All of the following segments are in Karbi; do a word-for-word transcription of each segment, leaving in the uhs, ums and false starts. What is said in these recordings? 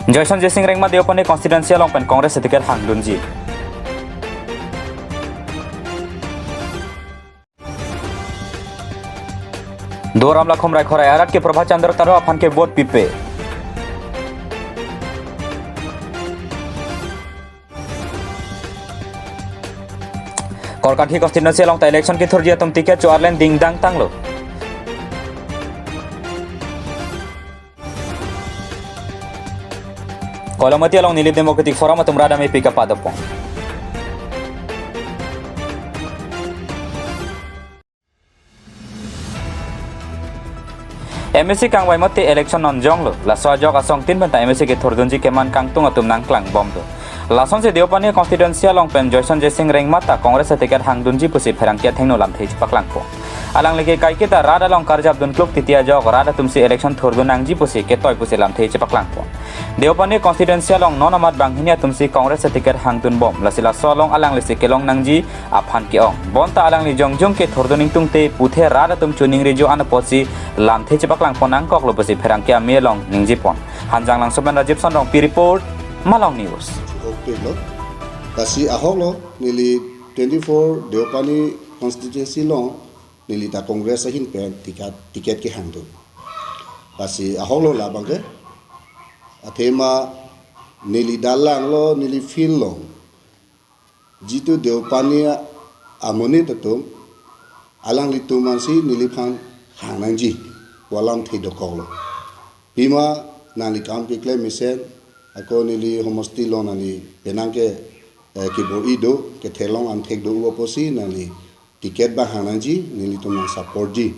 Joyson Jesing Rengma Deopani constituency along pen Congress ticket hangdunji. Duar Amla Khumrai Khorai arat ke Prabhat Chandra Taro aphan ke vote pipe. Korkanthi constituency along ta election kethurji atum ticket cho-arlen dingdang tanglo. Koilamati along Nilip Democratic Forum atum radam epi kapadopon. M A C kangvai mate election non jonglo, laso ajok asong tin pen ta M A C kethurdunji keman kangtung atum nangklangbomlo. Lasonsi Deopani constituency along pen Joyson Jesing Rengma ta Congress aticket hangdunji pusi pherangke athengno lamthe chepaklangpo. Alangli ke kaiketa rat along karjap dunkluk titi ajok rat atumsi election thurdun nangji pusi ketoi pusi lamthe chepaklangpo. Deopani constituency along non amat banghini atumsi Congress aticket hangdunbom, lasi laso along alanglisi kelong nangji aphan ke-ong. Bonta alangli jongjong kethurdun ingtungte puthe rat atum choningri jo-an apotsi lamthe chepaklangpon nangkoklo pusi pherangke amei along ningjepon. Hanjanglangso pen Rajiv Sonrongpi report, Malong News. Ahokpiklo. Lasi ahoklo neli twenty-four Deopani constituency along neli ta Congress ahin pen ticket, ticket kehangdun. Lasi ahoklo labang ke. Athema neli dalang lo, neli feel lo. Jitu Deopani amonit atum, alanglitum ansi neliphan hangnangji pu alamthe dokoklo. Pima nangli kam keklem mesen, ako neli homosti along nangli penang ke, eh, kebor-i do, kethelong anthek do-o apotsi nangli ticket bang hangnangji, nelitum nang supportji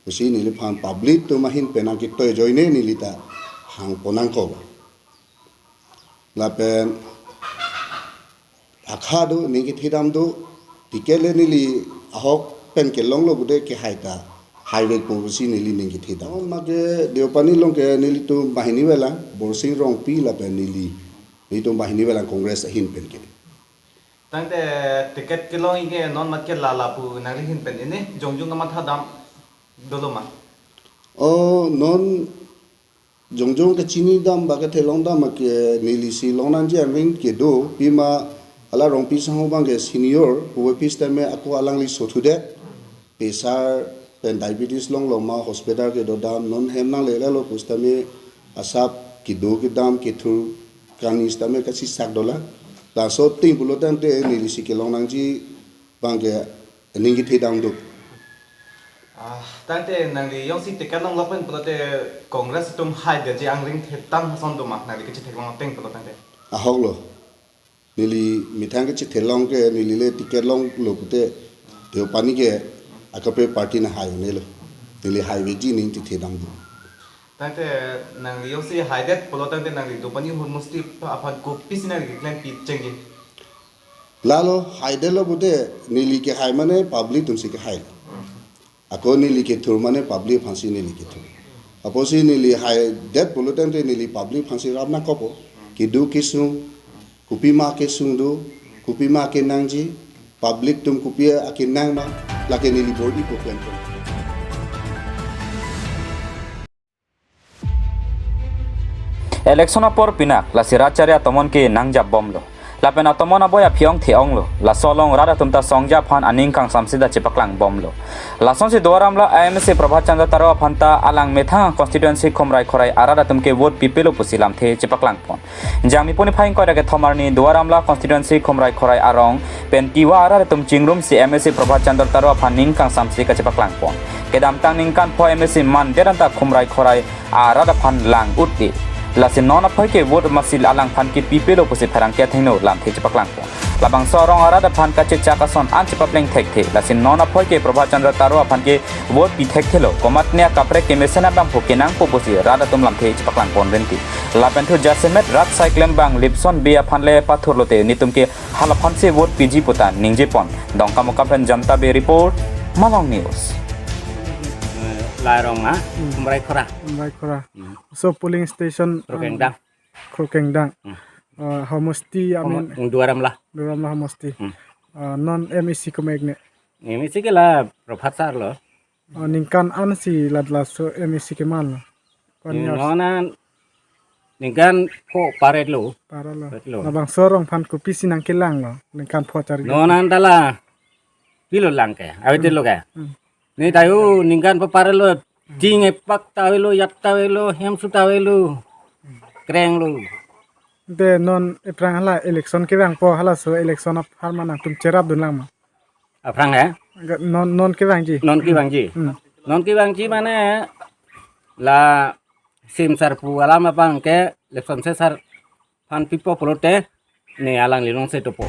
pusi neliphan public atum ahin penang ketoi ajoine neli ta hangpon nangkok. Lapen akha do, ning kethedam do, ticket le neli ahok pen kelonglo pulote kehai ta haivekpo pusi neli ning kethedam. Oh, make Deopani along ke nelitum banghini avelang, Borsing Rongpi lapen neli, nelitum banghini avelang Congress ahin pen ke. Tangte ticket kelong ike non mat ke lala pu nangli ahin pen ini jongjong kamathadam dolo ma? Oh, non jongjong kachinidam ba kethelongdam ke nelisi longnangji angring kedo, pima hala Rongpi sangho abang ke senior, puvoiphit sitame ako alangli sothudet, pressure pen diabetes longlo ma hospital kedodam, non hem nanglelelo pu sitame asap kedo kedam kethur kani sitame kachesakdolang. Laso ating pulo tangte nelisi kelongnangji abang ke ning kethedam do. Ah, tangte nangli jongsi ticket longlok pen pulote Congress atum haidetji angring thedam ason do ma, nangli kachethelong ateng pulo tangte? Ahoklo. Neli methang kachethelong ke neli le ticket longlo pulote Deopani ke akaprek party nang hai-unelo. Neli haivekji ning kethedam do. Tangte nangli jongsi haidet pulo tangte nangli Deopani homosti aphan kopisi nangli keklempi chengji? Lalo haidetlo pulote neli kehai mane public atumsi kehai. Ako neli kethur mane public aphansi neli kethur. Apotsi neli haidet pulo tangte neli public aphansi rap nangkokpo. Kedo kesung, kopima kesung do, kopima kenangji, public atum kopi akenang ma, lake neli bor-ipo klem klem. Election apor pinak, lasi rat chari atomon ke nangjapbomlo. Lapen atomon aboi aphi-ong the-onglo. Laso along rat atum ta songja aphan aning kangsamsi ta chepaklangbomlo. Lasonsi Duar Amla M A C Prabhat Chandra Taro aphan ta alang methang constituency Khumrai Khorai arat atum ke vote pipelo pusi lamthe chepaklangpon. Jangmi puni phai ingkoi ra kethom arni Duar Amla constituency Khumrai Khorai arong pen Tiwa arat atum chingrumsi M A C Prabhat Chandra Taro aphan ning kangsamsi kachepaklangpon. Kedamtang ningkan pho M A C mandet anta Khumrai Khorai arat aphan lang-ut-e. Lasi non aphoi ke vote masi alangphan ke pipelo pusi pherangke athengno lamthe chepaklangpon. Labangso arong arat aphan kachechak ason an chepapleng thekthe. Lasi non aphoi ke Prabhat Chandra Taro aphan ke vote pi thekthelo. Komatne akaprek kemesen abangphu kenangpo pusi rat atum lamthe chepaklangpon rinti. Lapen thu jasemet rat saiklem abang Lipson Bey aphan le pathurlote netum ke halaphansi vote piji pu ta ningjepon. Dongkamukam pen Jamta Bey report, Malong News. Eh, Lairong, ah, Hmm. Khumrai Khorai. Khumrai Khorai. Hmm. So polling station, Krokengdang. Krokengdang. Hmm. Uh, homosti, I Homo-, mean, Duar Amla. Duar Amla homosti. Hmm. Uh, non M A C komat ne? M A C ke la Prabhat sir lo. Uh, ningkan ansi lat laso M A C keman lo. Kon years? Non an Ningkan pho paret lo. Paralo. Paret lo. Labangso arong aphan kopisi nangkelanglo ningkan pho chari? Non an ta la pilo lang ke, awit lo ke. Hmm. Ne tayo ningkan pho paret lo. Ching epak ta avelo, yap ta avelo, hemsu ta avelo. Kreng lo. De non ephrang hala election kevangpo, halaso election apharman nangtum cherapdun lang ma? Aphrang he? Ga-, non, non kevangji. Non kevangji. Hmm. Non kevangji mane la Simsar pu alam aphan ke election se sar aphan pipo pulote ne alangli longse topo.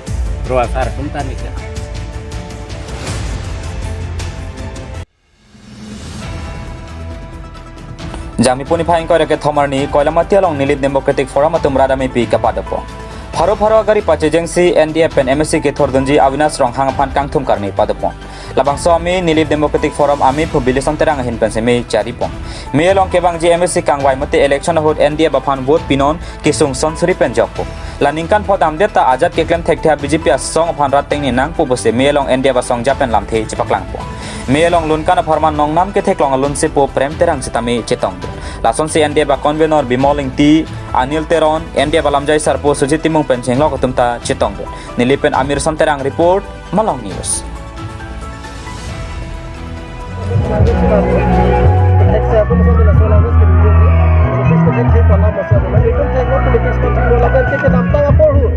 Ro asar atum ta ne ke. Jangmi puni phai ingkoi ra kethom arni Koilamati along Nilip Democratic Forum atum rat amepi kapadopon. Pharo pharo agari pachejengsi N D F pen M A C kethordunji Avinash Ronghang aphan kangthum karni padopon. Labangso amei Nilip Democratic Forum amei phu Bilison Terang ahin pensi mei charipon. Mei along kevangji M A C kangvai mate election ahut N D F aphan vote pinon kesung son suri pen jokpo. La ningkan pho damdet ta ajat keklem thekthe B J P asong aphan rat tengne nangpo pusi mei along N D F asong japen lamthe chepaklangpo. Mei along lunkan apharman nongnam ketheklong alunsepo Prem Terang sitame chetongdun. Lasonsi N D F a-convenor Bimol Ingti, Anil Teron, N D F alamjai sarpo Sujit Timung pen chenglok atum ta chetongdun. Nilip pen Amirson Terang report, Malong News. Politics ko thik lo, lapen ke kedamtang apor hu.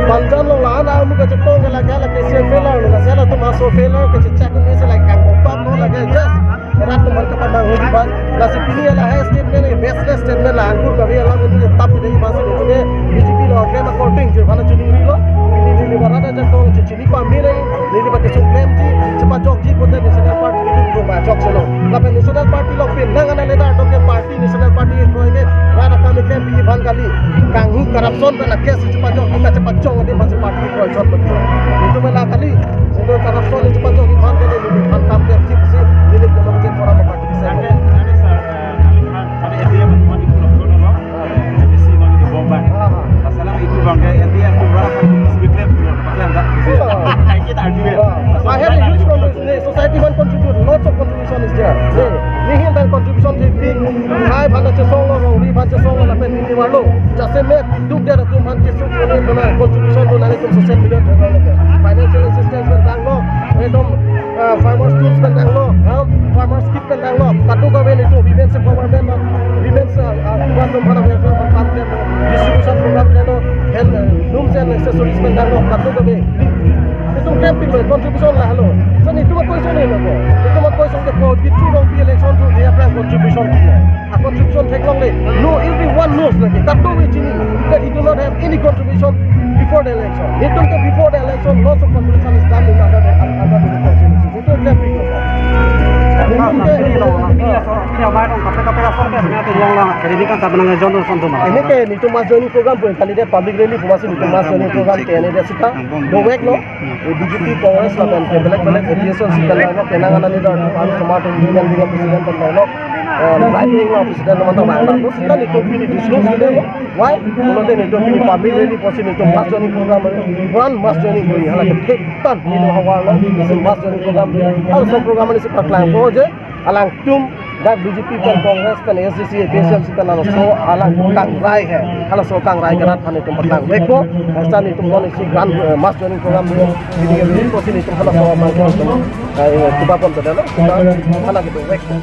Banjan lo la-an amu kachetong ke lake, lake si failure lo, lasi latum aso failure kachechak ko mese lake kang bom bom lo lake, just rat lo man kapamang hu di ban. Lasi pini lahai statement, baseless statement la angkur kave alam ini tap ini masuk ini B J P lo, claim according to mana chuning ri lo. Pini neli barat ajakong chuchini pamire, neli ba kesung klemji, chepajokji pulote National Party itu ko majok selo. Lapen National Party lo pinang ana leader atum ke party, National Party itu ke rat akam klempi aphan kali. Kanghu corruption pen case chepajok, kita chepajok di masuk party itu short betul. Itu mela kali. Itu corruption chepajok aphan kali, neli aphan kam klemji pusi, neli Democratic Forum party. Ane, ane sir, eh, ane kan, ane N D F pen cuma di pulau Kono lo. Ane si non itu bomba. Ah, ah. Masalah itu bang, kayak N D F itu berapa kali sibit lem, gitu, pakai enggak? Iya. Kayak kita argue ya. Ah. Masalah I have a huge contribution. Nih, society aphan contribute, lots of contribution is there. Nih, nih, yang contribution si pik, hai aphan chesong lo, rong ri aphan chesong lo, lapen ini warlo. Jasemet, duk dia atum aphan chesong lo, nih, aphan contribution lo, nanglitum social media, financial assistance pen tanglo, ekdom, ah, farmers tools pen tanglo, ha, farmers kit pen tanglo, kadokave nelitum women's empowerment, women's, ah, ah, department pen welfare pen kam klem, distribution program klem, health, ah, looms and accessories pen tanglo, kadokave. Nelitum klempiklo, contribution lahelo. So nelitum akoi ason helo ko. Nelitum akoi ason ke ko bitru rong pi election tu dia pran contribution. A contribution theklongle. No, everyone knows lagi. Kadokave chini that he do not have any contribution before the election. Nelitum ke before the election, lots of contribution is done in other, other constituencies. Nelitum klempiklo. Nelitum ke, ini lo, ini lo, ini lo, mai dong, kape, kape, kape, kape, ini lo, ini kan tak menang John Johnson tu mah. Ini ke nelitum mass joining program pu candidate public rally pu masih nelitum mass joining program ke ini dia sita. Dovek lo. Eh, B J P, Congress lapen ke belek belek A P H L C pen lo, kenang ana leader, anu Samaton Union League president pen lo, eh, right wing lo president lo mantap bang. Lalu sita nelitum pini disclose sudah lo. Why? Kalau dia nelitum pini public rally pusi nelitum mass joining program, one mass joining kori, hala ke thik tan nelitum havar lo, mass joining program. Halaso program ini sepak lang ko je. Alangtum dak B J P pen Congress pen A S D C, A P H L C pen halaso alang kangrai he. Halaso kangrai ke rat aphan nelitum paklangvekpo. Hasta nelitum non isi grand, eh, mass joining program dun. Jadi ke pusi nelitum halaso abang ke nelitum, eh, tuba pon tadalo. Kita hala kedovekpo.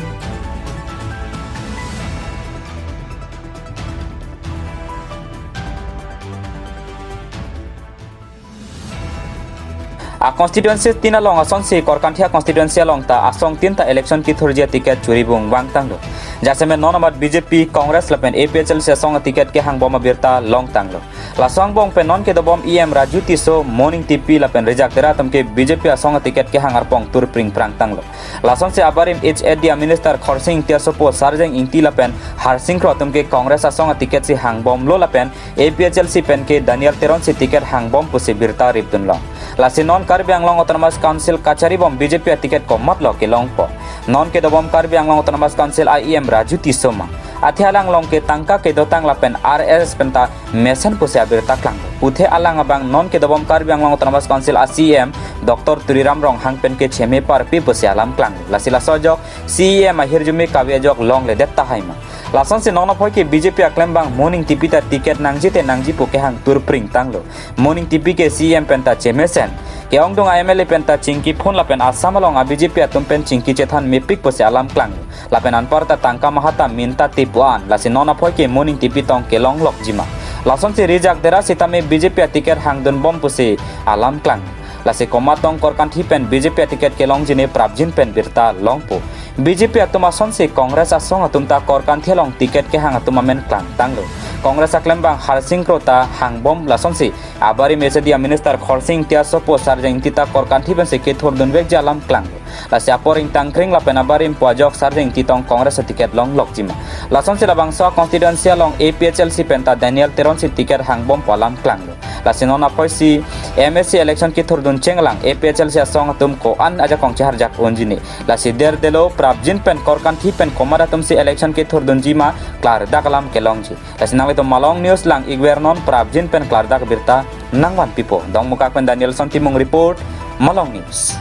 A constituency tin along asonsi Korkanthi a constituency along ta asong tin ta election kithurji a ticket churibung vangtanglo. Jasemet non amat B J P, Congress lapen A P H L C asong a ticket kehangbom abirta longtanglo. Laso angbong pen non kedobom E M Raju Tisso, Moon Engtipi lapen Rijak Tera atum ke B J P asong a ticket kehang arpong turpring prangtanglo. Lasonsi abarim H A D a minister Khorsing Ingti asopo Sarjeng Ingti lapen Harsing Kro atum ke Congress asong a ticket si hangbomlo lapen A P H L C pen ke Daniel Teron si ticket hangbom pusi birta ripdunlong. Lasi non Karbi Anglong Autonomous Council kacharibom B J P a ticket komatlo kelongpo. Non kedobom Karbi Anglong Autonomous Council a E M Raju Tisso ma. Athe alanglong ke tangka kedotang lapen R S S pen ta mesen pusi abirta klanglo. Puthe alang abang non kedobom Karbi Anglong Autonomous Council a C E M Doctor Tuliram Ronghang pen ke cheme parpi pusi alam klanglo. Lasi laso ajok C E M ahirjume kave ajok longledet tahai ma. Lasonsi non aphoi ke B J P aklembang Moning Tipi ta ticket nangji te nangji pu kehang turpring tanglo. Moning Tipi ke C E M pen ta chemesen, ke-ongdung a M L A pen ta chingki phun lapen Assam along a B J P atum pen chingki chethan mepik pusi alam klanglo. Lapen anparta tangka mahatam minta tipuan, lasi non aphoi ke Moning Tipi tong kelong lokjima. Lasonsi rijak dera sitame B J P aticket hangdun bom pusi alam klang. Lasi komat tong korkanthi pen B J P aticket kelongji ne prapjin pen birta longpo. B J P atum asonsi Congress asong atum ta korkanthi along ticket kehang atum amen klang tanglo. Congress aklembang Harsing Kro ta hangbom, lasonsi abarim S A D a Minister Khorsing Ingti asopo Sarjang Ingti ta korkanthi pensi kethurdun vekji alam klanglo. Lasi apor ingtangkring lapen abarim pu ajok Sarjang Ingti tong Congress aticket long lokjima. Lasonsi labangso a constituency along A P H L C pen ta Daniel Teron si ticket hangbom pu alam klanglo. Lasi non aphoi si M A C election kethurdun chenglang A P H L C asong atum ko-an ajakong cheharjak unji ne. Lasi derdelo prapjin pen korkanthi pen komat atum si election kethurdunji ma klardak alam kelongji. Lasi nanglitum Malong News lang-ik ver non, prapjin pen klardak birta nangvanpipo. Dongmukak pen Danielson Timung report, Malong News.